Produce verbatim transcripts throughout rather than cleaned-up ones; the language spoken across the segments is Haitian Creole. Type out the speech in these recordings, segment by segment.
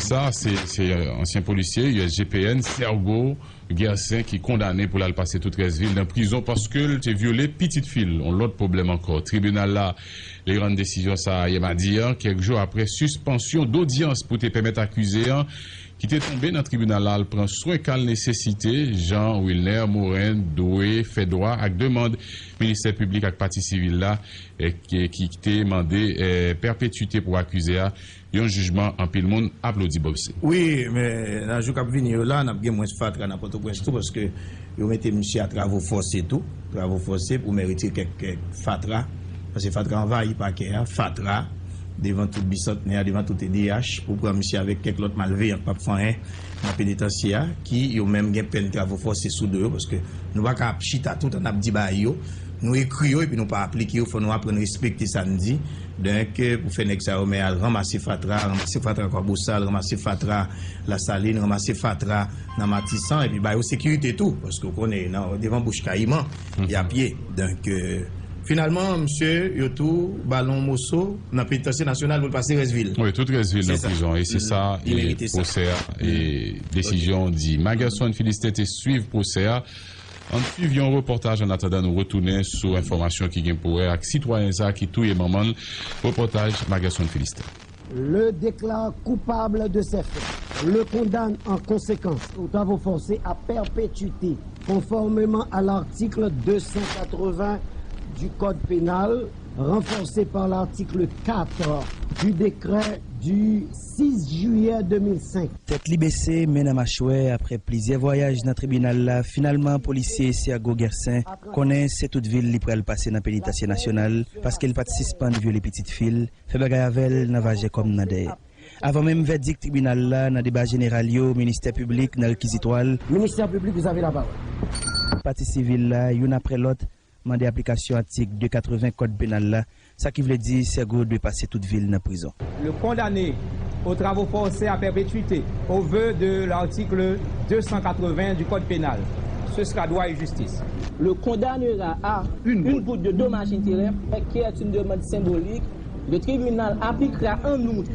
Sa, se, se ansyen polisye U S G P N, Sergo Gersaint, ki kondane pou l al pase tout rès vi l nan prizon paske l te vyole pitit fi l. Yon lòt pwoblèm ankò. Tribinal la li rann desizyon sa a yè madi a, kèk jou apre sispansyon dodyans pou te pèmèt akize a ki te tonbe nan tribinal la al pran swen ka l nesesite. Jean Wilner Morin dwe fè dwa ak demann Ministè Piblik ak Pati Sivil la, eh, ki, ki te mande, eh, pèpetwite pou akize a, yon jijman anpil moun aplodi. Bobse. Wi, men nan jou k ap vini yo la, n ap gen mwens fatra nan Pòtoprens tou, paske yo mete misye a travo fòse tou. Travo fòse pou mè retire kèk, kèk fatra. Paske fatra anvayi pakè a, fatra, devan tout Bisantnè a, devan tout E D H, pou pran misye avèk kèk lòt malveyan k p ap fè anyen nan penitansye a, ki yo menm gen pèn travo fòse sou do yo, paske nou pa ka ap chita toutan n ap di bagay yo, nou ekri yo epi nou pa aplike yo, fò nou aprann respekte sa n di. Donk, pou fè nèg sa yo men al ranmase fatra, ranmase fatra Kwabosal, ranmase fatra Lasalin, ranmase fatra nan Matisan, epi ba yo sekirite tou, paske w konnen, nan, devan bouch kayiman, y ap ye. Donk, euh, finalman, misye yo tou ba l yon moso nan penitansye nasyonal pou l pase rès vi l. Wi, tout rès vi l nan prizon, e se sa, e, pwosè a, e, desizyon di. Magerson Philistin te swiv pwosè a. Ann swiv yon repòtaj annatandan nou retounen sou enfòmasyon ki gen pou wè ak sitwayen sa a ki touye manman l. Repòtaj Magerson Philistin. Le déclare coupable de ces faits, le condamne en conséquence aux travaux forcés à perpétuité, conformément à l'article deux cent quatre-vingts du Code pénal, renforcé par l'article quatre du décret du six juillet deux mille cinq. Tèt li bese, men nan machwè, apre plizyè vwayaj nan tribinal la, finalman polisye Sergo Gersaint konnen se tout vi l li pral pase nan penitansye nasyonal paske l pa t sispann vyole pitit fi l, fè bagay avè l nan vajen kòm nan dèyè. Avan menm vèdik tribinal la, nan deba jeneral yo, ministè piblik nan rekizitwa l, Ministère public, vous avez la parole. Pati sivil la, youn apre lòt, mande aplikasyon atik de katreven Kòd Penal la, sa ki vle di Sergo dwe pase tout vi l nan prizon. Le condamné aux travaux forcés à perpétuité, au vu de l'article deux cent quatre-vingts du Code pénal, ce sera droit et justice. Le condamnera à une goutte de dommages et intérêts, qui est une demande symbolique. Le tribunal appliquera en outre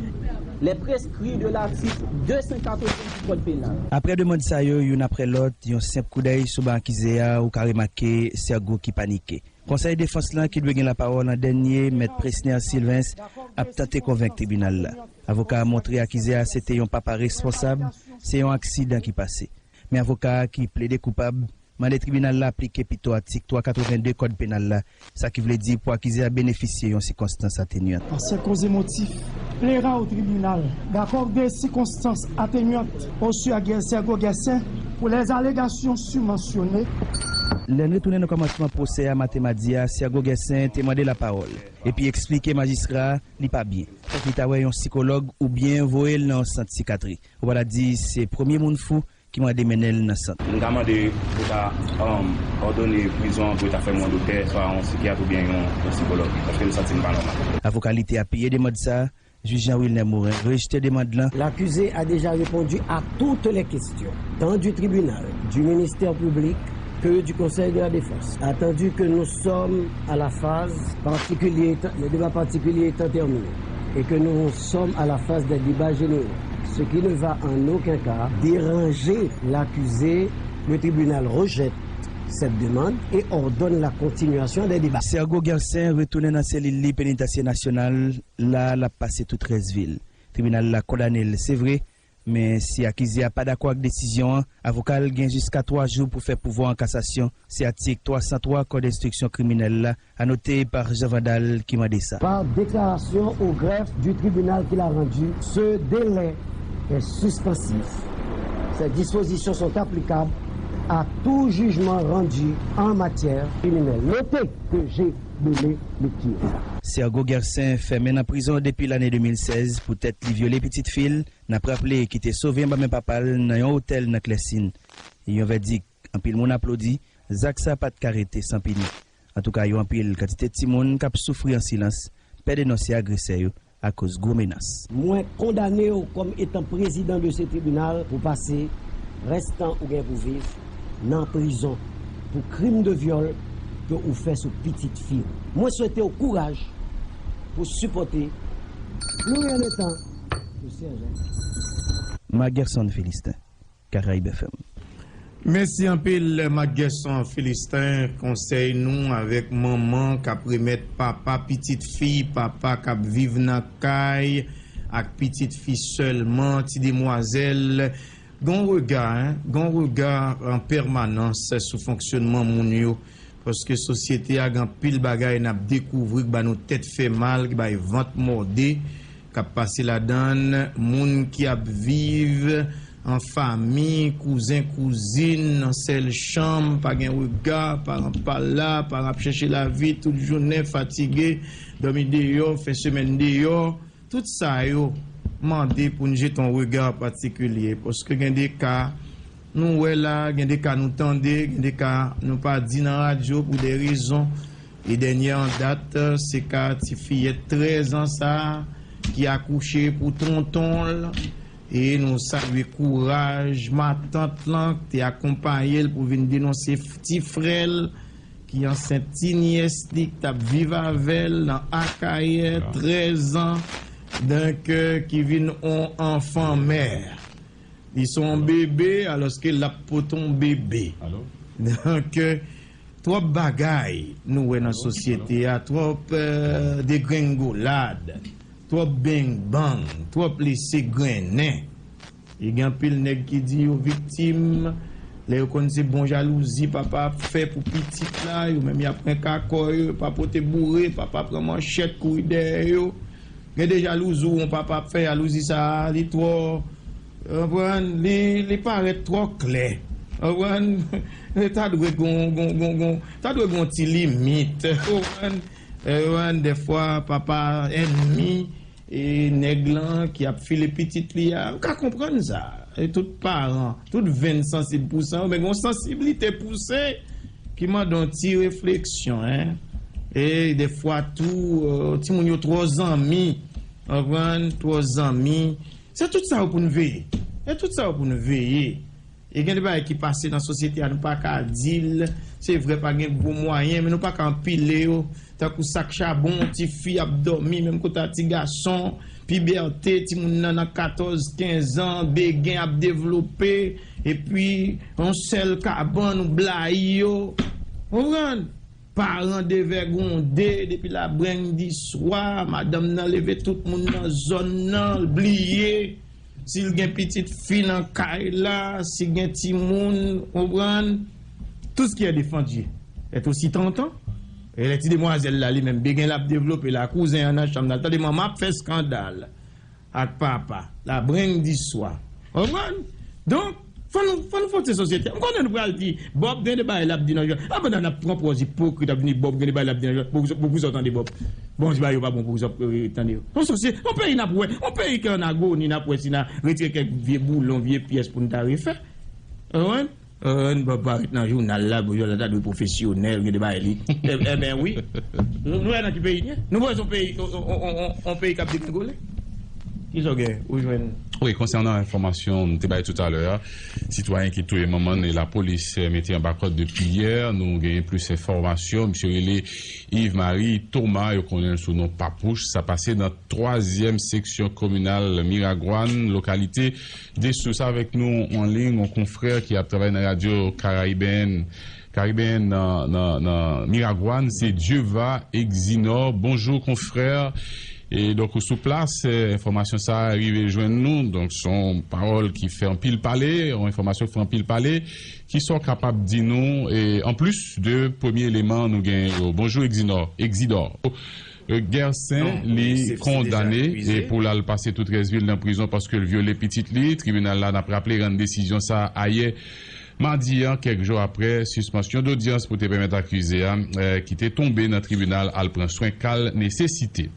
les prescrits de l'article deux cent quatre-vingts du Code pénal. Apre demann sa yo, youn apre lòt, yon senp koudèy sou ban akize a, ou ka remake Sergo ki panike. Konsèy defans lan ki dwe gen lapawòl an dènye, Mèt Presner Sylvens, ap tante konvenk tribinal la. Avoka a montre akize a se te yon papa responsab, se yon aksidan ki pase. Men avoka a ki plede koupab, mande tribinal la aplike pito atik twa katreven de Kòd Penal la, sa ki vle di pou akize a benefisye yon sikonstans atenyant. Ancien causé motif plaira au tribunal, d'accord des circonstances atténuantes au sujet de Sergo Gersaint pour les allégations surmentionnées. Lè n retounen nan kòmansman pwosè a maten madi a, Sergo Gersaint te mande lapawòl, epi eksplike majistra a li pa byen. Fòk li ta wè yon sikològ oubyen voye l nan yon sant sikatri. Ou pa ta di se premye moun fou ki mande mennen l nan sant. M ka mande pou ta, um, òdone prizon an pou yo ta fè m yon doktè, swa yon sikyat oubyen yon, yon sikològ, paske m santi m pa nòmal. Avoka li te apiye demann sa a, jij Jean Wilner Morin rejte demann lan. L'accusé a déjà répondu à toutes les questions, tant du tribunal, du ministère public que du Conseil de la Défense. Attendu que nous sommes à la phase particulière, le débat particulier étant terminé, et que nous sommes à la phase des débats généraux, ce qui ne va en aucun cas déranger l'accusé, le tribunal rejette cette demande et ordonne la continuation des débats. Sergo Gersaint retounen nan selil li penitansye nasyonal la, l ap pase tout rès vi l. Tribinal la kondane l, se vre, men si akize a pa dakò ak desizyon an, avoka l gen jiska twa jou pou fè pouvwa an kasasyon. Se atik twa san twa Kòd enstriksyon kriminèl la, anote pa Jean Vandal, ki mande sa. Par déclaration au greffe du tribunal qu'il a rendu, ce délai est suspensif. Ces dispositions sont applicables à tout jugement rendu en matière criminelle. Notez que j'ai donné lecture. Sergo Gersaint fèmen nan prizon depi lane de mil sèz poutèt li vyole pitit fi l. N ap raple ki te sove anba men papa l nan yon otèl nan Klèsin. Yon vèdik anpil moun aplodi, zak sa pa t ka rete san pini. Antouka, yon anpil kantite timoun k ap soufri an silans pè denonse agresè yo akoz gwo menas. Mwen kondane w kòm etan prezidan de se tribinal pou pase rès tan ou gen pou viv nan prizon pou krim de vyòl ke ou fè sou pitit fi w. Mwen swete w kouraj pou sipòte pli ryen de tan pou Serjent. Magerson Philistin, Caraïbes F M. Mèsi anpil, Magerson Philistin. Konsèy nou avèk manman k ap remèt papa pitit fi, papa k ap viv nan kay ak pitit fi sèlman, ti demwazèl. Gon rega, en, gon rega an pèmanans sou fonksyonman moun yo. Paske sosyete a gen anpil bagay n ap dekouvri k ba nou tèt fè mal, ki bay vant mòde, k ap pase ladan l, moun ki ap viv an fanmi, kouzen, kouzin, nan sèl chanm, pa gen rega, paran pa la, paran ap chèche lavi tout jounen, fatige, dòmi deyò, fen semèn deyò. Tout sa yo mande pou n jete yon rega patikilye, paske gen de ka nou wè la, gen de ka nou tande, gen de ka nou pa di nan radyo pou de rezon. E dènyè an dat, se ka ti fiyèt trèz an sa a ki akouche pou tonton l. E nou salye kouraj matant lan ki te akonpaye l pou vin denonse f- ti frè l ki ansent ti nyès li k t ap viv avè l nan Akayè, trèz an, donk, euh, ki vin on anfan mè. Li se yon bebe, alòske l ap pote yon bebe. Donk, euh, twòp bagay nou wè nan sosyete a, twòp, euh, degrengolad, twòp beng bang, twòp lese grennen. E gen anpil nèg ki di yo viktim, lè yo konn se bon jalouzi papa ap fè pou pitit la, yo menm y ap pran kakò yo, yo pa pote boure, papa pran manchèt kouri dèyè yo. Gen de jalouzi yon papa ap fè, jalouzi sa a, li twò, konprann, li, li parèt twò klè. Konprann? Ta dwe gon, gon, gon, gon, ta dwe gon ti limit. Konprann? Konprann? Dèfwa, papa ènmi e nèg lan ki ap file pitit li a, m ka konprann sa. E tout paran, tout venn sansib pou sa, men gen yon sansiblite pouse ki mande yon ti refleksyon, en. E dèfwa tou, euh, timoun yo twò zanmi, konprann, twò zanmi. Se tout sa yo pou n veye. Se tout sa yo pou n veye. E gen de bagay ki pase nan sosyete a, nou pa ka di l. Se vre, pa gen gwo mwayen, men nou pa ka anpile yo. Tankou sak chabon, ti fi ap dòmi menm kote a ti gason, pibète, timoun nan nan katòz, kenz an, begen ap devlope, epi yon sèl kabann ou blayi yo. Konprann? Paran devègonde depi laprèmdi swa, madanm nan leve tout moun nan zòn nan, l bliye si l gen pitit fi nan kay la, si gen timoun, konprann? Tout ce qui est défendu est aussi tentant. E lè ti demwazèl la, li menm, begen l ap devlope la, kouzen an nan chanm nan, l tande manman ap fè eskandal ak papa, laprèmdiswa. Konprann? Donk, fò nou, fò nou fòse sosyete. M konnen nou pral di, Bob gen de bagay l ap di nan jòl. A, pandan n ap pran pòz ipokrit, ap vin di Bob gen de bagay l ap di nan jòl. Pou, pou, pou sa w tande Bob. Bon, di bagay yo pa bon pou sa w, euh, tande yo. Yon sosyete, yon peyi n ap wè, yon peyi ki an agoni, n ap wè si n a retire kèk vye boulon, vye pyès pou n ta refè. Konprann? Euh, n pa parèt nan jounal la, pou yo la ta dwe pwofesyonèl, gen de bagay li. E, e ben wi. Nou, nou wè nan ki peyi n ye? Nou wè se yon peyi, yon, yon, yon, yon, yon peyi k ap degrengole. Ki sa w gen? Ou jwenn? Wi, konsènan enfòmasyon m te bay toutalè a, sitwayen ki touye manman l e lapolis, eh, mete anba kòd depi yè, nou genyen plis enfòmasyon. Misye rele Yves Marie Thomas, yo konnen l sou non Papouch. Sa pase nan twazyèm seksyon kominal Miragwàn, lokalite Desous. Avèk nou an liy, yon konfrè ki ap travay nan radyo Karayibeyèn, Karayibeyèn nan, nan, nan Miragwàn, se Dieuva Exinor. Bonjou, konfrè. E donk, ou sou plas, eh, enfòmasyon sa a rive jwenn nou. Donk, se yon pawòl ki fè anpil pale, yon enfòmasyon ki fè anpil pale. Kisa w kapab di nou, e, anplis de premye eleman nou genyen yo? Bonjou, Exinor, Exidor. Euh, Gersen, li kondane e pou l al pase tou trèz vil nan prizon paske l vyole pitit li. Tribinal la, n ap raple, rann desizyon sa a ayè madi a, kèk jou apre sispansyon dodyans pou te pèmèt akize a, euh, ki te tonbe nan tribinal, al pran swen ka l nesesite.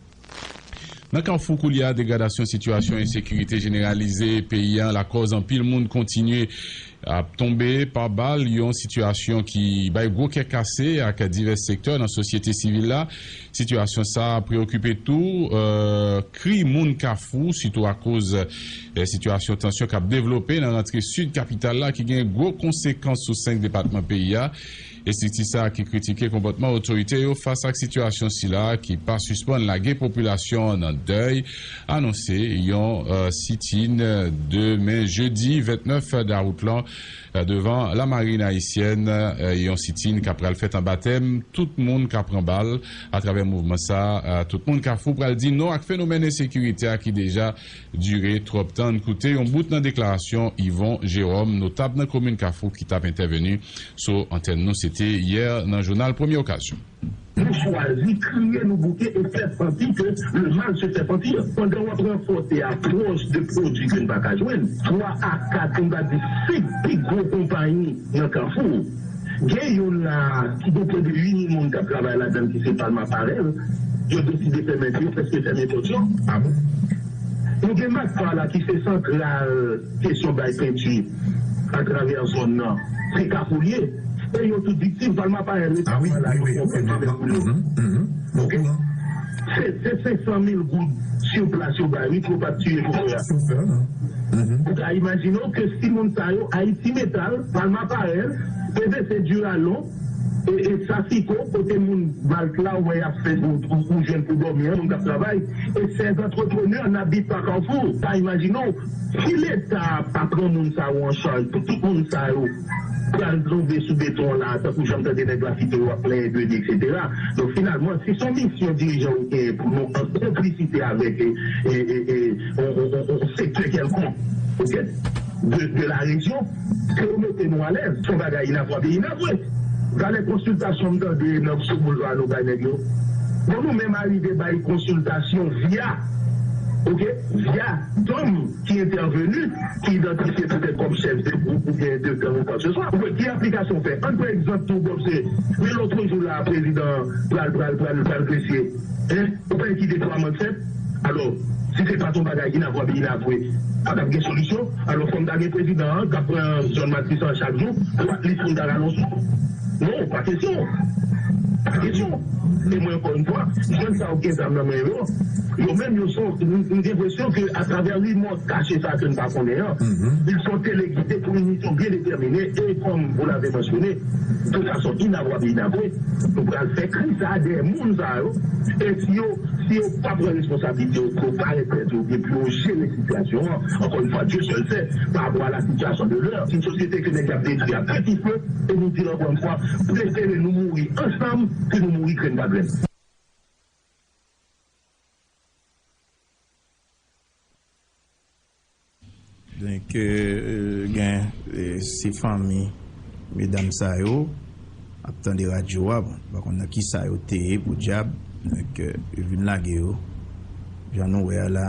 Nan Kafou koulye a, degradasyon sitiyasyon ensekirite jeneralize peyi a lakòz anpil moun kontinye ap tonbe pa bal, yon sitiyasyon ki bay gwo kè kase ak divès sektè nan sosyete sivil la. Sitiyasyon sa a preokipe tou, euh, kri moun Kafou, sitou akoz, euh, sitiyasyon tansyon k ap devlope nan rantre sid kapital la, ki gen gwo konsekans sou senk depatman peyi a. Estrikti sa a ki kritike konpòtman otorite yo fas ak sitiyasyon sila ki pa sispann lage popilasyon an nan dèy, anonse yon, eh, sit-in demen jedi vennèf dawout lan, eh, devan lamarin ayisyèn, eh, yon sit-in k ap pral fèt anba tèm "Tout moun ka pran bal." Atravè mouvman sa a, eh, tout moun Kafou pral di non ak fenomèn ensekirite a ki deja dire twòp tan. Ann koute yon bout nan deklarasyon Yvon Jérôme, notab nan komin Kafou, ki t ap entèveni sou antèn nou. Se te yè nan jounal Premye Okazyon. Nou chwazi kriye, nou bouke e fè santi ke le mal se fait sentir. Pandan w ap ranfòse apwòch de pwodui ke n pa ka jwenn, twa a kat, pou n pa di senk pi gwo konpayi nan Kafou, gen youn la ki gen pre de uit mil moun k ap travay ladan l, ki se Palma Parel, yo deside fèmen, yo prèske fèmen pòt yo. Ah bon? Nou gen Magpa la ki se santral kesyon bay penti atravè zòn nan. Se Kafou l ye. E yo tout viktim, Palma Parel, ah wi, la, wi, wi, yo ok, fè mwen, mwen, mhm, mhm. Mwen okouran. Se, se senk san mil goud sou plas yo bay, wi, pou yo pa t tiye chofè a. Chofè a, mhm. Ou ka imajine w ke si moun sa yo, Haiti Metal, Palma Parel, P V C Duralon, e, e Sasiko, kote moun Malt la, ou wè y ap fè, ou, ou, ou jwenn pou dòmi an, moun k ap travay, e sèz antreprenè n abite pa Kafou. Ou ka imajine w, si Leta pa pran moun sa yo an chaj, pou tout moun sa yo pral tonbe sou beton la, tankou jan m tande nèg la site yo ap plenyen de li, etsetera. Donk, finalman, si se yon misyon dirijan yo genyen pou nou an konplisite avèk, e, e, e, e, on, on, on, on sektè kèlkonk, oke, de, de la rejyon, ke yo mete nou alèz, se yon bagay inavwab e inavwe. Valè konsiltasyon m tande nan sou boulva nou bay nèg yo. Bon, nou menm arive bay konsiltasyon via, oke, via dòm ki entèveni, ki idantifye petèt kòm chèf de gwoup oubyen de gang ou kwakseswa. Ou wè ki aplikasyon w fè? Ann pran egzanp tou, Bob, se, men lòt jou la, prezidan pral, pral, pral, pral gresye. Hein? Ou pa ki deplwaman k fèt? Alò, si se pa t yon bagay inavwab e inavwe, pa t ap gen solisyon. Alò, fò n ta gen prezidan an k ap pran zòn Matisan an chak jou, pou at least pou n ta rale yon sou. Non, pa kesyon. Pa kesyon. E mwen, ankò yon fwa, jèn sa yo ki gen zam nan men yo, yo menm, yo son, m, m gen enpresyon ke atravè rimò kache sa ke n pa konnen an, ils sont téléguidés pour une mission bien déterminée, e kòm vous l'avez mentionné, de fason inavwab e inavwe, nou pral fè kri sa a dèyè moun sa yo, e si yo, si yo pa pran responsablite yo, pou yo parèt tèt yo, epi yo jere sitiyasyon an, ankò yon fwa, Dye sèl sè, pa rapò a la sitiyasyon de lè, se yon sosyete ke nèg y ap detwi a peti fe, e nou di l ankò yon fwa, prefere nou mouri ansanm ke nou mouri grenn pa grenn. Donk, euh, gen, euh, se fanmi medam sa yo ap tande radyo a, bon, pa konn nan kisa yo te ye podyab. Donk, euh, yo vin lage yo, jan nou wè a la,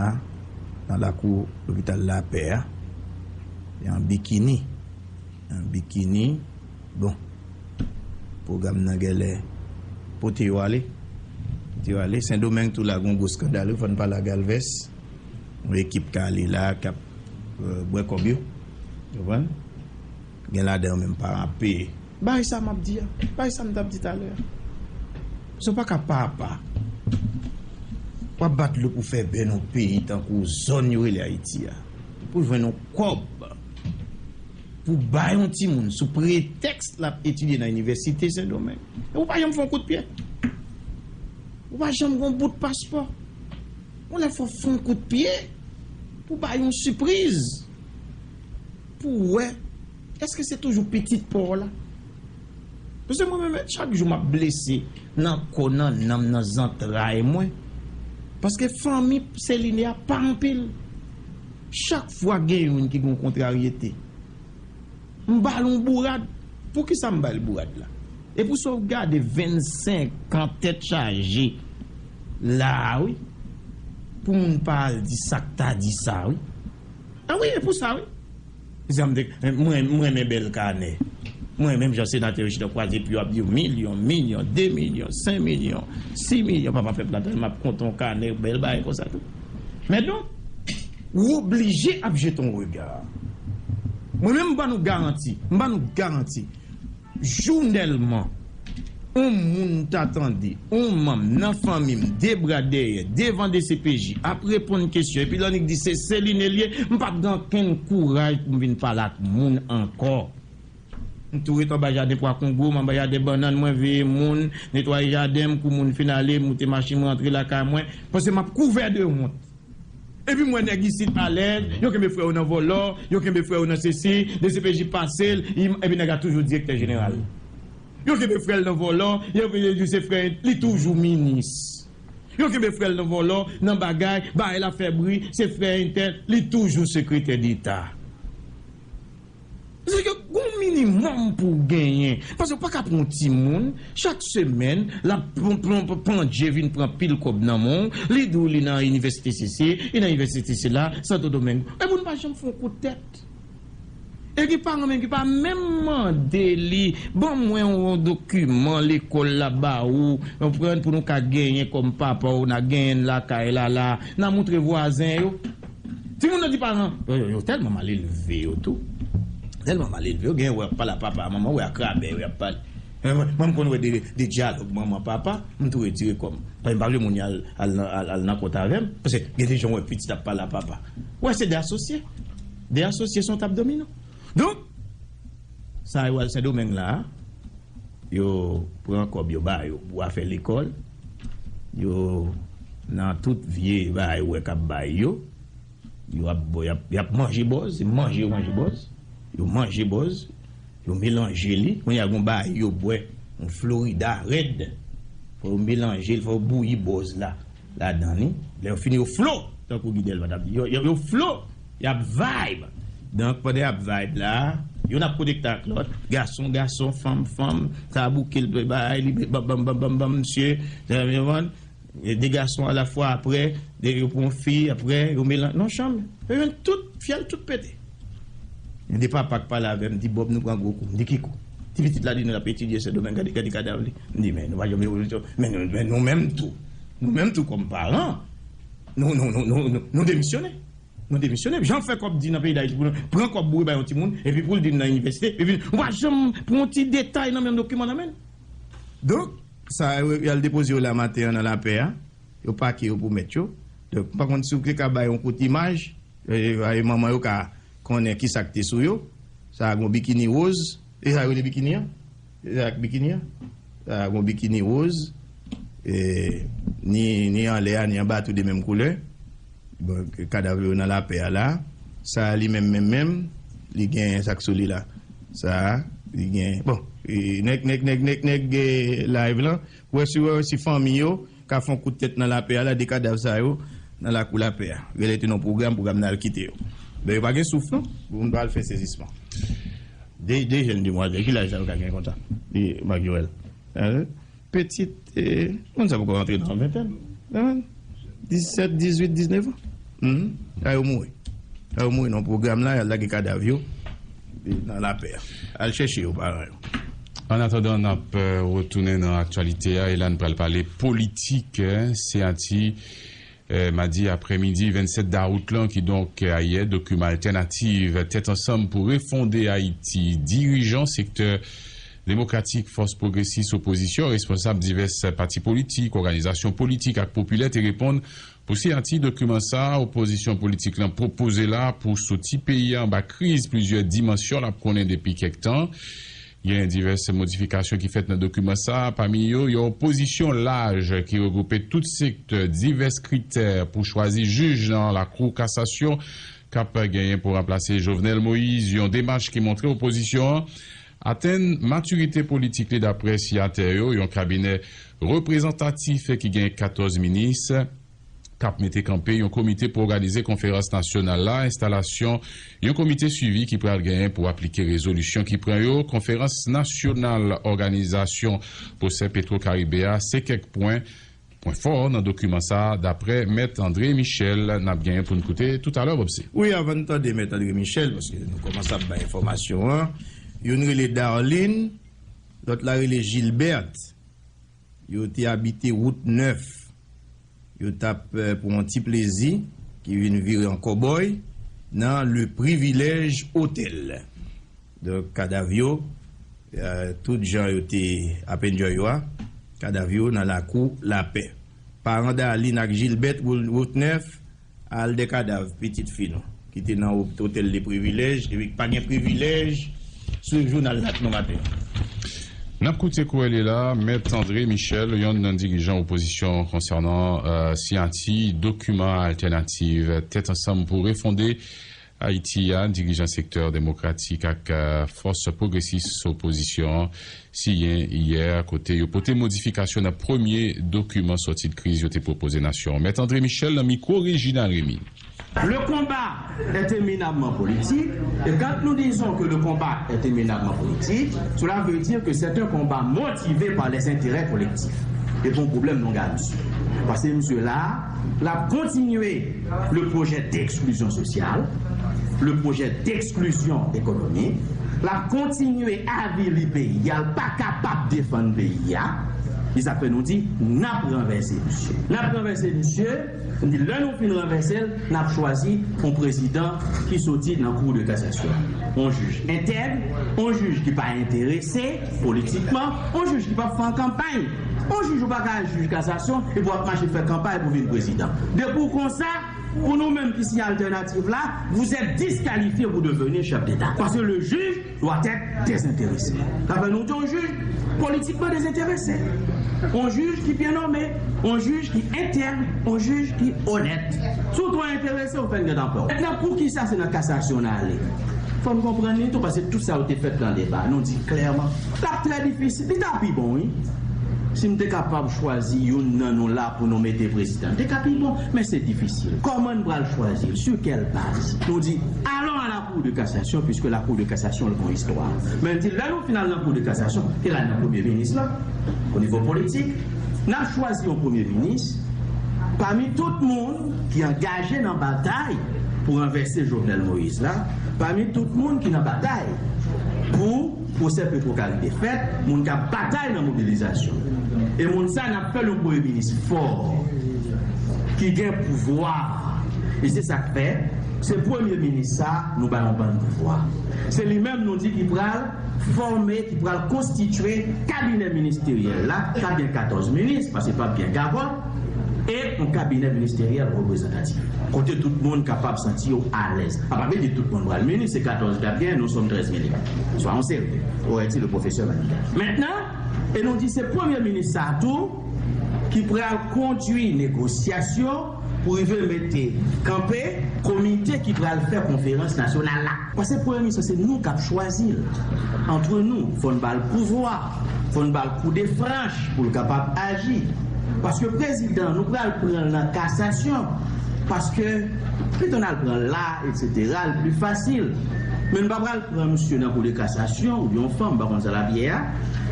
nan lakou lopital Lapè a, an bikini. An bikini. Bon, pwogram nan genlè pote yo ale. Pote yo ale. Sendomeng tou la, gen yon gwo eskandal, wi, fò n pale ak Alvès. Yon ekip k ale la, k ap, euh, bwè kòb yo. Ou konprann? Gen ladan yo menm paran ap peye. Bagay sa m ap di a. Bagay sa m t ap di talè a. Sa w pa ka papa. W ap bat lou pou fè bè nan yon peyi tankou zòn yo rele Ayiti a. Pou jwenn yon kòb. Pou bay yon timoun sou pretèks l ap etidye nan inivèsite Sendomeng. E ou pa janm fè yon kout pye. Ou pa janm gen yon bout paspò. Yon lè fò fè yon kout pye pou bay yon sipriz. Pou wè, èske se toujou pitit pa w la? Paske mwen menm, chak jou m ap blese nan kò, nan nanm, nan zantray mwen. Paske fanmi Celine a pa anpil. Chak fwa gen youn ki gen yon kontraryete, m ba l yon bourad. Poukisa m ba l bourad la? E pou sa w gade vennsenk an tèt chaje la a, wi. Pou moun pa al di sa k ta di sa, wi. A wi, e pou sa, wi. Sa m te, mwen, mwen renmen bèl kanè. Mwen menm, jan senatè yo chita kwaze pye yo ap di yo milyon, milyon, de milyon, senk milyon, sis milyon, papa pèp la, tèlman ap konte yon kanè, bèl bagay konsa tou. Men donk, ou oblije ap jete yon rega. Mwen menm, m ban nou garanti, m ban nou garanti. Jounèlman, yon moun ta tande, yon manm nan fanmi m, de bra dèyè, devan D C P J, ap reponn kesyon, epi l annik di se Celine li ye, m p ap gen okenn kouraj pou m vin pale ak moun ankò. m tou ret anba jaden pwa kongo, m anba jaden bannann, mwen veye moun, netwaye jaden m, kou moun fin ale, m moute machin, m rantre lakay mwen, paske m ap kouvè de wont. Epi m wè nèg isit alèz, yo kenbe frè yo nan vòlò, yo kenbe frè yo nan sesi, D C P J pase l, epi nèg la toujou direktè jeneral. Yo kenbe frè l nan vòlò, yo di se frè, li toujou minis. Yo kenbe frè l nan vòlò, nan bagay, bagay la fè bri, se frè entèl, li toujou sekretè deta. Se ke gon minimòm pou w genyen. Paske w pa ka pran yon timoun, chak semèn, l ap pran, pran, pran, pandje vin pran pil kòb nan men w, li di w li nan inivèsite sesi, li nan inivèsite sela, Santo Domingo. E moun pa janm fè yon kout tèt. E gen paran menm ki pa menm mande li, ban mwen yon dokiman lekòl la ba ou, konprann, pou nou ka genyen kòm papa w, n a genyen l lakay la, la, n a moutre vwazen yo. Timoun nan di paran, yo, yo, yo tèlman mal elve yo tou. Tèlman mal elve yo, genyen wè ap pale a papa, manman wè a krabè, yo ap pale. Mwen, mwen, m konn wè de, de dyalòg manman, papa, m tou retire kò m. Paske m pa vle moun yo al, al, nan- al, al nan kont avè m. Paske gen de jan wè pitit ap pale a papa. Wè, se de asosye. De asosye se yon tap domino. Donk, sa yo al Sendomeng la, yo pran kòb yo ba yo pou afè lekòl. Yo nan tout vye bagay wè k ap bay yo. Yo ap, bon, y ap, y ap manje bòz, se manje yo manje bòz. Yo manje bòz, yo melanje li. Kounye a gon bagay yo bwè, yon Florida rèd. Fò yo melanje l, fò yo bouyi bòz la ladan li. Lè yo fini, yo flo, tankou Guy Delva t ap di. Yo, yo, yo flo, y ap vibe. Donk, pandan y ap vibe la, youn ap konekte ak lòt. Gason, gason, fanm, fanm, sa a bouke l, bay li, bam, bam, bam, bam, bam, misye. Sa, yo konprann? E de gason alafwa, apre, de, yo pran yon fi, apre, yo melanj nan chanm. Yo jwenn tout, fyèl tout pete. Gen de papa k pale avè m, di, Bob, nou pran gwo kou. M di, ki kou? Ti pitit la di nou l ap etidye Sendomeng, gade, gade kadav li. M di, men nou pa janm revolisyon. Men nou, men nou menm tou. Nou menm tou kòm paran, nou, nou, nou, nou, nou, nou demisyone. Nou demisyone. Jan fè kòb di nan peyi Dayiti pou nou pran kòb boure bay yon timoun, epi pou l di n nan inivèsite, epi nou pa janm pran yon ti detay nan menm dokiman nan men l. Donk, sa yo, y al depoze yo la maten an nan lapè a, yo pake yo pou mèt yo. Donk, m pa konn si w te ka bay yon kout imaj, e, e, manman yo ka konnen ki sa k te sou yo. Sa a gon bikini woz, e sa yo rele bikini an? E sa ak bikini an? Sa a gon bikini woz, e, ni, ni anlè a, ni anba, tou de menm koulè. Bon, kadav yo nan lapè a la. Sa a li menm, menm, menm, li gen sa k sou li la. Sa a, li gen, bon, e, nèg, nèg, nèg, nèg, nèg, e, live lan, wè si, wè si fanmi yo ka fè yon kout tèt nan lapè a la, de kadav sa yo nan lakou lapè a. Rele te nan pwogram, pwogram nan al kite yo. Ben, yo pa gen souf, non, pou moun pa al fè sezisman. De, de jèn demwazèl, ki laj sa yo ka gen konsa? E, Marc Joël. Hein? Pitit, e, moun sa poko rantre nan ventèn. Hein? Disèt, dizuit, diznèf an. Mhm. Sa yo mouri. Sa yo mouri nan pwogram la, y al lage kadav yo, e, nan lapè a. Al chèche yo, paran yo. An atandan, n ap, e, retounen nan aktyalite a, e la n pral pale politik, e, siyati, e, madi aprèmidi vennsèt dawout lan, kidonk, e, ayè, dokiman altènatif Tèt Ansanm pou Refonde Ayiti. Dirijan sektè demokratik, fòs pwogresis, opozisyon, responsab divès pati politik, òganizasyon politik ak popilè te reponn pou siyati dokiman sa a. Opozisyon politik lan pwopoze la pou soti peyi a anba kriz plizyè dimansyon l ap konnen depi kèk tan. Gen divès modifikasyon ki fèt nan dokiman sa a, pami yo yon pozisyon laj ki regwoupe tout sektè, divès kritè pou chwazi jij nan Lakou Kasasyon k ap genyen pou ranplase Jovenel Moïse, yon demach ki montre opozisyon an atenn matirite politik li, daprè siyatè yo, yon kabinè reprezantatif ki gen katòz minis k ap mete kanpe yon komite pou òganize konferans nasyonal la, enstalasyon yon komite swivi ki pral genyen pou aplike rezolisyon ki pran yo. Konferans nasyonal òganizasyon pwosè Petwo Karibe a, se kèk pwen, pwen fò nan dokiman sa a, daprè Mèt André Michel. N ap genyen pou n koute toutalè, Bobse. Wi, avan n tande Mèt André Michel, paske nou kòmanse ap bay enfòmasyon an, youn rele Darline, lòt la rele Gilbert. Yo te abite Wout Nèf. Yo t ap, eh, pran yon ti plezi, ki vin vire an kòbòy nan Le Privilège Hotel. Donk, kadav yo, eh, tout jan yo te ap enjoy yo a, kadav yo nan lakou lapè. Paran Darline ak Gilbert Wout Nèf al dèkadav pitit fi nou, ki te nan o-, otèl de privilèj, epi pa gen privilèj sou jounal la nou maten. N ap koute kou li la, Mèt André Michel, yonn nan dirijan opozisyon konsènan, euh, siyati dokiman altènativ Tèt Ansanm pou Refonde Ayiti a, dirijan sektè demokratik ak, euh, fòs pwogresis opozisyon an siyen yè, kote yo pote modifikasyon nan premye dokiman sòti de kriz yo te pwopoze nasyon an. Mèt André Michel nan mikwo Regina Remy. Le combat est éminemment politique, et quand nous disons que le combat est éminemment politique, cela veut dire que c'est un combat motivé par les intérêts collectifs. E pou yon pwoblèm nou gen misye. Paske misye la, l ap kontinye le pwojè d'eksklizyon sosyal, le pwojè d'eksklizyon ekonomik, l ap kontinye avili peyi a, l pa kapab defann peyi a. E sa fè nou di, n ap ranvèse misye. N ap ranvèse misye, nou di, lè nou fin ranvèse l, n ap chwazi yon prezidan ki soti nan Cour de cassation. Yon jij entèg, yon jij ki pa enterese politikman, yon jij ki p ap fè kanpay. Yon jij ou pa ka jij kasasyon epi w ap mache fè kanpay pou vin prezidan. Depi w konsa, pou nou menm ki siyen altènativ la, vous êtes disqualifié pour devenir chef d'État. Parce que le juge doit être désintéressé. Sa fè nou di yon jij politikman dezenterese. Yon jij ki byen nonmen, yon jij ki entèg, yon jij ki onèt. Si w twò enterese, ou fè n gentan pè w. Mentnan, poukisa se nan kasasyon n ale? Fò n konprann li tou, paske tout sa yo te fèt nan deba. Nou di klèman, l ap trè difisil. Li ta pi bon, wi. Si m te kapab chwazi youn nan nou la pou nou mete prezidan, li te ka pi bon. Men se difisil. Kòman n pral chwazi l? Sur quelle base? Nou di, allons à la Cour de cassation, puisque la Cour de cassation, l gon istwa. Men n di, lè nou fin al nan Cour de cassation, e la nan premye minis la, o nivo politik, n ap chwazi yon premye minis pami tout moun ki angaje nan batay pou ranvèse Jovenel Moïse la, pami tout moun ki nan batay pou pwosè Petro Caribe fèt, moun k ap batay nan mobilizasyon. E moun sa, n ap fè l yon premye minis fò, ki gen pouvwa. E se sa k fè, se premye minis sa, nou ba yon bann pouvwa. Se li menm nou di ki pral fòme, ki pral konstitye kabinè ministeryèl la, k ap gen katòz minis, paske p ap gen gagòt, e yon kabinè ministeryèl reprezantatif, kote tout moun kapab santi yo alèz. A pa vle di tout moun pral minis, se katòz k ap gen, nous sommes treize mille. Soyons sérieux, aurait dit le professeur Manigat. Mentnan, e nou di se premye minis sa a tou ki pral kondui negosyasyon pou rive mete kanpe komite ki pral fè konferans nasyonal la. Paske premye minis, se nou k ap chwazi l. Antre nou, fò n ba l pouvwa, fò n ba l kou de franch pou l kapab aji. Paske prezidan, nou pral pran l nan kasasyon. Paske, pito n al pran l la, etsetera, l pli fasil. Men n pa pral pran misye nan kou de kasasyon, oubyen yon fanm, m pa konn sa l ap ye a,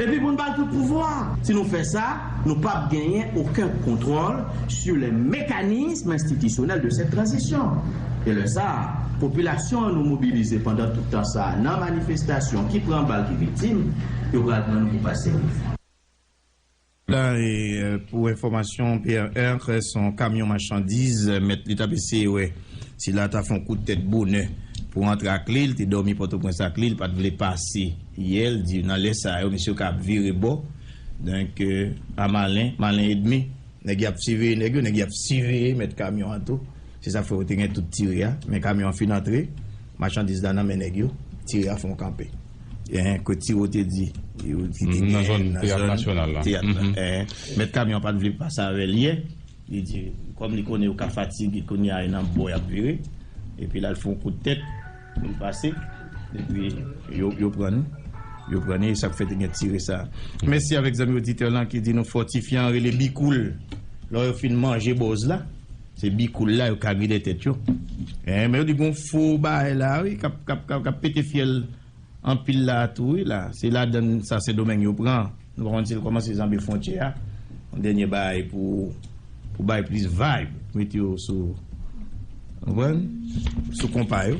epi pou n ba l tout pouvwa. Si nou fè sa, nou p ap genyen okenn kontwòl sur les mécanismes institutionnels de cette transition. E lè sa a, popilasyon an nou mobilize pandan tout tan sa a nan manifestasyon, ki pran bal, ki viktim, yo pral pran nou pou pa serye. La, e, e, pou enfòmasyon, P R R, se yon kamyon machandiz, e, mèt li t ap eseye wè si l ta fè yon kout tèt bonè pou antre ak li. Li te dòmi Pòtoprens ak li, li pa t vle pase yè. Li di nan lè sa yo, mesye yo ka ap vire bò. Donk, e, a malen, malen edmi. Nèg y ap siveye nèg yo, nèg y ap siveye mèt kamyon an tou. Se sa k fè yo te gen tout tire a. Men kamyon an fin antre, machandiz la nan men nèg yo, tire a fè yon kanpe. Enhen, kot tire w te di, yo ki te nan zòn teyat nasyonal la. Teyat la. Enhen. Mèt kamyon an pa t vle pase avè l yè. Li di, kòm li konnen yo ka fatige kounye a, e nan bò y ap vire. Epi l al fè yon kout tèt pou l pase. Epi yo, yo pran nou. Yo pran nou, e sa k fè te gen tire sa. Mèsi avèk zanmi oditè lan ki di nou fòtifyan rele bikoul. Lò yo fin manje bòz la, se bikoul la yo kare dèyè tèt yo. Enhen, men yo di gon fo bagay la, wi, k ap, k ap, k ap, k ap pete fyèl anpil la tou, wi, la. Se ladann sa Sendomeng yo pran. Nou pa konn si l kòmanse janbe fwontyè a. Yon dènye bagay pou, pou bay plis vibe. Mete yo sou, konprann? Sou konpa yo.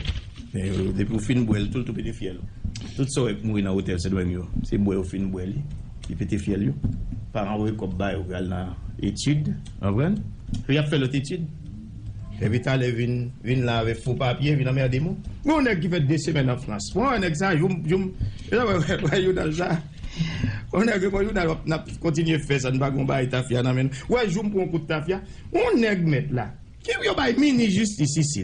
Men, e, depi w fin bwè l, tou, l tou pete fyèl ou. Tout sa w wè k mouri nan otèl Sendomeng yo, se bwè yo fin bwè li, li pete fyèl yo. Paran voye kòb ba yo pou y al nan etid, konprann? Pou y ap fè lòt etid. Epi talè vin, vin la avèk fo papye, vin anmède moun. Gon nèg ki fè de semèn an Frans. Bon, nèg sa, joum, joum, e sa, wè, wè, wè, jounal sa. Gon nèg, bon, jounal, n ap kontinye fè sa, n pa gon bagay tafya nan men nou. Wè, joum pran kout tafya. Gon nèg mèt la. Ki yo bay minis jistis isit?